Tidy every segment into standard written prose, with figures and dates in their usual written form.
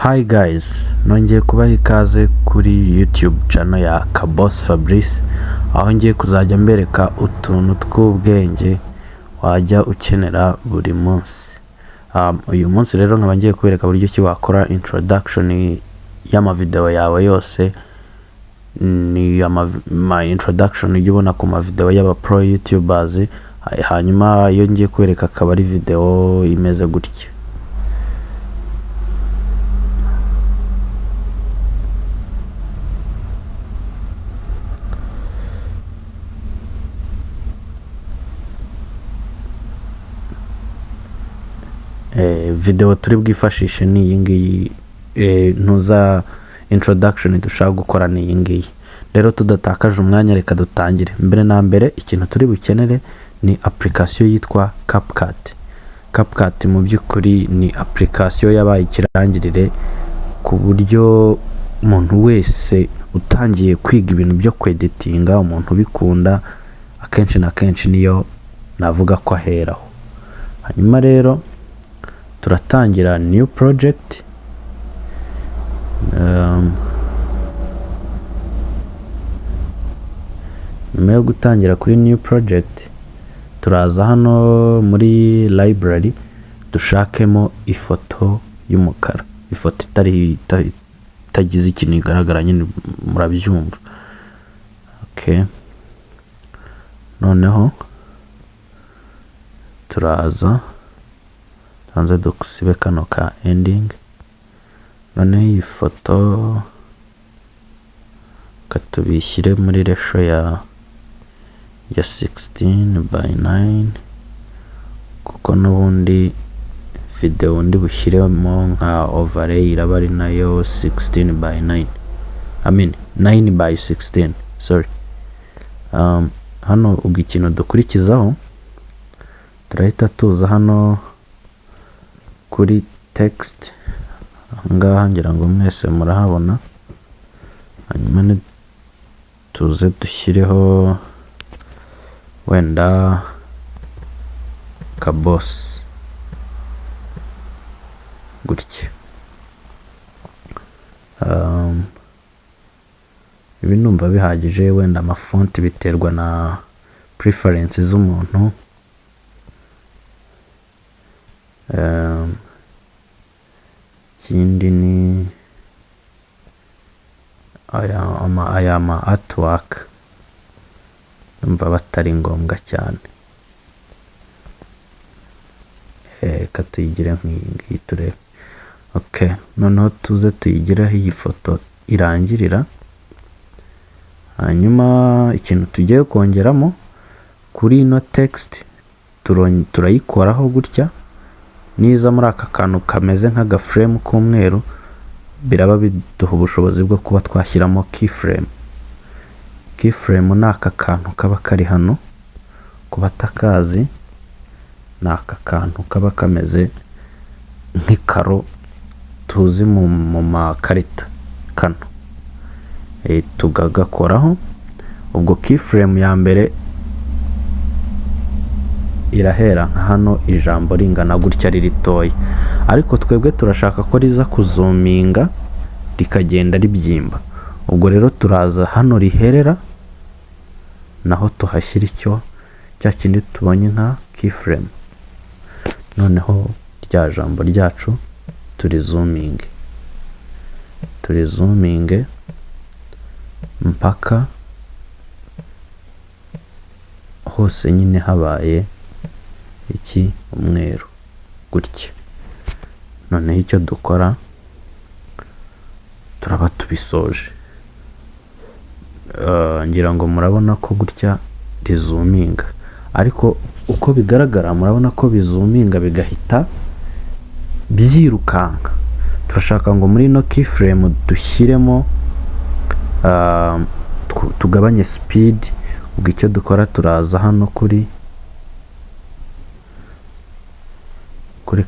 Hi guys, nongeye kubaha ikaze kuri YouTube channel ya Kaboss Fabrice, aho ngiye kuzajya mbereka utuntu tw'ubwenge wajya ukenera buri munsi. Uyu munsi rero nkaba ngiye kubereka buryo ki wakora introduction y'amavideo yawe yose. Ni ama introduction ujya ubona ku mavideo y'aba pro youtubers. Hanyuma iyo ngiye kubereka akaba ari video imeze gutya. Video turi bwifashishe ni iyi ngiyi. Ntuza introduction dushaka gukora ni iyi ngiyi. Rero tudatakaje umwanya, reka dutangire. Mbere na mbere, ikintu turi bukenere ni application yitwa CapCut. CapCut mu by'ukuri ni application yabaye ikirangirire, ku buryo umuntu wese utangiye kwiga ibintu byo kweditinga, umuntu ubikunda, akenshi na kenshi niyo navuga ko aheraho. Hanyuma rero turatangira new project. Nyuma yo gutangira kuri new project, turaza hano muri library dushakemo ifoto y'umukara, ifoto itari itagize ikintu igaragara nyine, murabyumva. Okay, noneho turaza tubanze dusibe kano ka ending. Noneho iyi foto katubishyire muri ratio ya 16 by 9, kuko n'ubundi video ndi bushyiremo nka overlay iraba ari nayo 16 by 9, I mean 9 by 16, sorry. Hano ubwo ikintu dukurikizaho, turahita tuza hano kuri text ahangaha, ngira ngo mwese murahabona. Hanyuma tuze dushyireho wenda Kaboss gutya. Ibi ndumva bihagije. Wenda amafonti biterwa na preference z'umuntu. Ikindi ni aya ma artwork, ndumva batari ngombwa cyane. Reka tuyigire nk'iyi ngiyi turebe. Okay, noneho tuze tuyigireho iyi foto irangirira. Hanyuma ikintu tugiye kongeramo kuri ino text, turayikoraho gutya, niza muri aka kantu kameze nk'agaframe k'umweru, biraba biduha ubushobozi bwo kuba twashyiramo keyframe. Keyframe ni aka kantu kaba kari hano, ku batakazi ni aka kantu kaba kameze nk'ikaro tuzi mu makarita kano. Tugagakoraho. Ubwo keyframe ya mbere irahera nka hano, ijambo ringana gutya ari ritoya, ariko twebwe turashaka ko riza kuzuminga rikagenda ribyimba. Ubwo rero turaza hano riherera, naho tuhashyira icyo cya kindi tubonye nka keyframe. Noneho rya jambo ryacu turizuminge, turizuminge mpaka hose nyine habaye iki? Umweru gutya. Noneho icyo dukora, turaba tubisoje. Ngira ngo murabona ko gutya rizuminga, ariko uko bigaragara murabona ko bizuminga bigahita byirukanka. Turashaka ngo muri ino keyframe dushyiremo, tugabanye speed. Ubwo icyo dukora, turaza hano kuri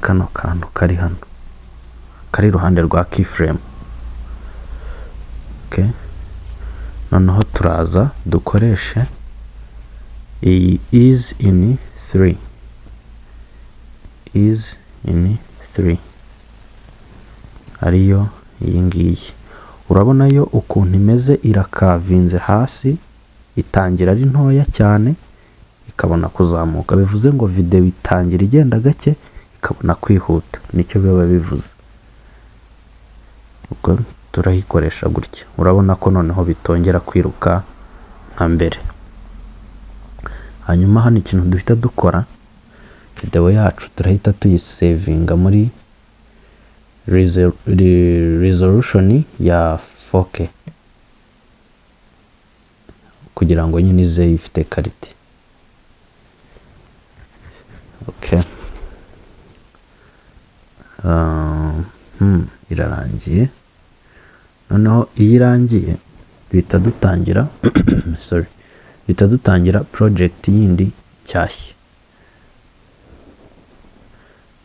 kano kantu kari hano, kari iruhande rwa keyframe. Okay. Noneho turaza dukoreshe iyi ease in 3, ease in 3. Ariyo iyi ngiyi. Urabona yo ukuntu imeze, irakavinze hasi, itangira ari ntoya cyane ikabona kuzamuka. Bivuze ngo video itangira igenda gake ikabona kwihuta, nicyo biba bivuze. Ubwo turayikoresha gutya, urabona ko noneho bitongera kwiruka nka mbere. Hanyuma hano ikintu duhita dukora, video yacu turahita tuyisevinga muri resolution ya 4K kugira ngo nyine ize ifite quality. Okay. Irarangiye. Noneho iyo irangiye duhita dutangira, sorry, duhita dutangira project yindi nshyashya.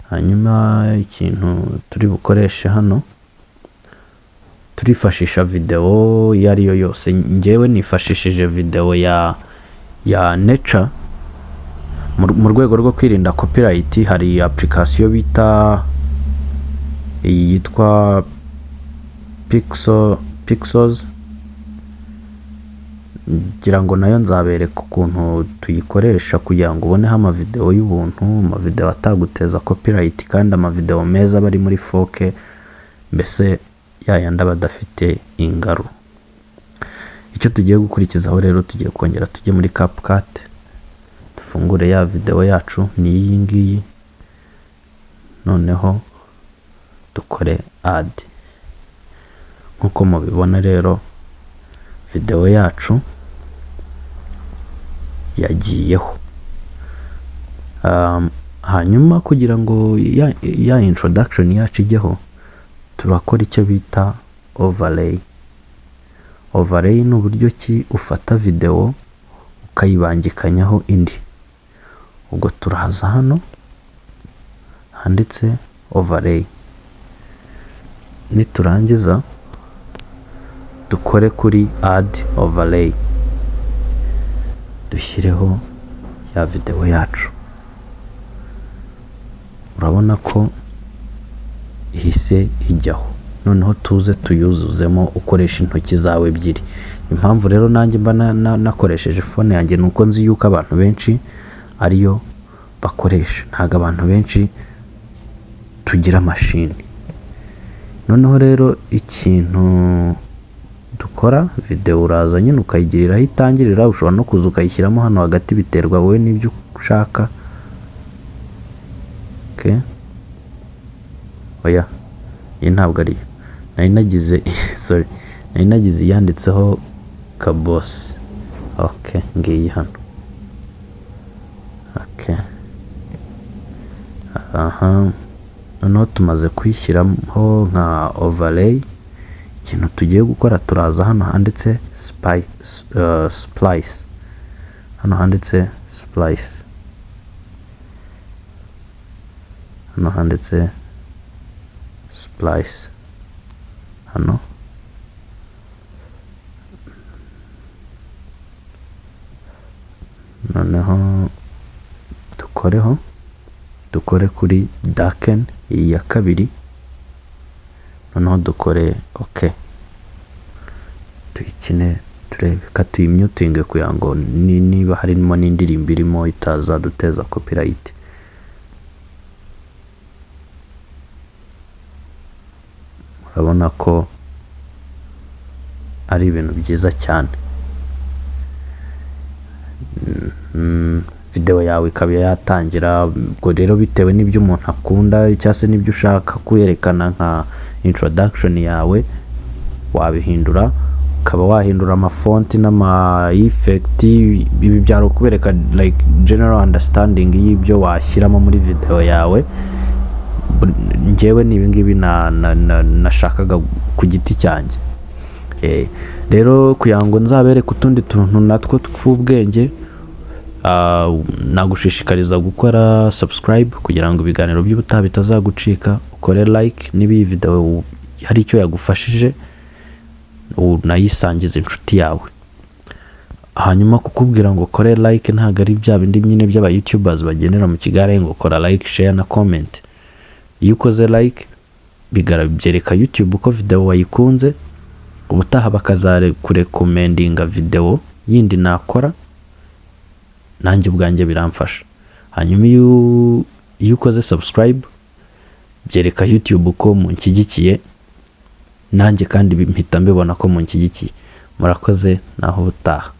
Hanyuma ikintu turi bukoreshe hano, turifashisha video iyo ari yo yose. Njyewe nifashishije video ya nature mu rwego rwo kwirinda copyright. Hari application bita iyi yitwa Pixels, ngira ngo nayo nzabereka ukuntu tuyikoresha kugira ngo uboneho amavideo y'ubuntu, amavideo ataguteza copyright, kandi amavideo meza aba ari muri 4K, mbese yayandi aba adafite ingaru. Icyo tugiye gukurikizaho rero, tugiye kongera tujye muri CapCut, dufungure ya video yacu, ni iyi ngiyi. Noneho dukore add. Nk'uko mubibona rero, video yacu yagiyeho. Hanyuma kugira ngo ya introduction yacu ijyeho, turakora icyo bita overlay. Overlay ni uburyo ki ufata video ukayibangikanyaho indi. Ubwo turaza hano handitse overlay, niturangiza dukore kuri add overlay, dushyireho ya video yacu. Urabona ko ihise ijyaho. Noneho tuze tuyuzuzemo ukoresha intoki zawe ebyiri. Impamvu rero nanjye mba nakoresheje phone yanjye ni uko nzi yuko abantu benshi ariyo bakoresha, ntabwo abantu benshi tugira mashini. Noneho rero ikintu dukora, video uraza nyine ukayigirira aho itangirira, ushobora no kuza ukayishyiramo hano hagati, biterwa wowe n'ibyo ushaka. Okay. Oya, iyi ntabwo ariyo nari nagize, sorry, nari nagize iyanditseho kabosi. Okay, ngiyi hano. Okay, aha noneho tumaze kuyishyiraho nka overlay. Ikintu tugiye gukora, turaza hano handitse splice, hano handitse splice, hano handitse splice hano. Noneho dukoreho, dukore kuri darken, iyi ya kabiri. Noneho dukore ok, tuyikine turebe. Ka tuyimyutinge kugira ngo niba harimo n'indirimbo irimo itazaduteza copyright. Urabona ko ari ibintu byiza cyane. Video yawe ikaba yatangira. Ubwo rero bitewe n'ibyo umuntu akunda cyangwa se n'ibyo ushaka kwerekana nka introduction yawe, wabihindura, ukaba wahindura amafonti n'ama effect. Ibi byari ukubereka like general understanding y'ibyo washyiramo muri video yawe. Njyewe ni ibingibi nashakaga ku giti cyanjye. Rero kugira ngo nzabereke utundi tuntu natwo tw'ubwenge, nagushishikariza gukora subscribe kugira ngo ibiganiro by'ubutaha bitazagucika, ukore like niba iyi video hari icyo yagufashije, unayisangiza inshuti yawe. Hanyuma kukubwira ngo ukore like ntabwo ari bya bindi nyine by'aba youtubers bagendera mu kigare ngo kora like, share na comment. Iyo ukoze like byereka YouTube ko video wayikunze, ubutaha bakazakurecommendinga video yindi nakora. Nanjye ubwanjye biramfasha. Hanyuma iyo ukoze subscribe, byereka YouTube ko munshyigikiye, nanjye kandi mpita mbibona ko munshyigikiye. Murakoze, naho ubutaha.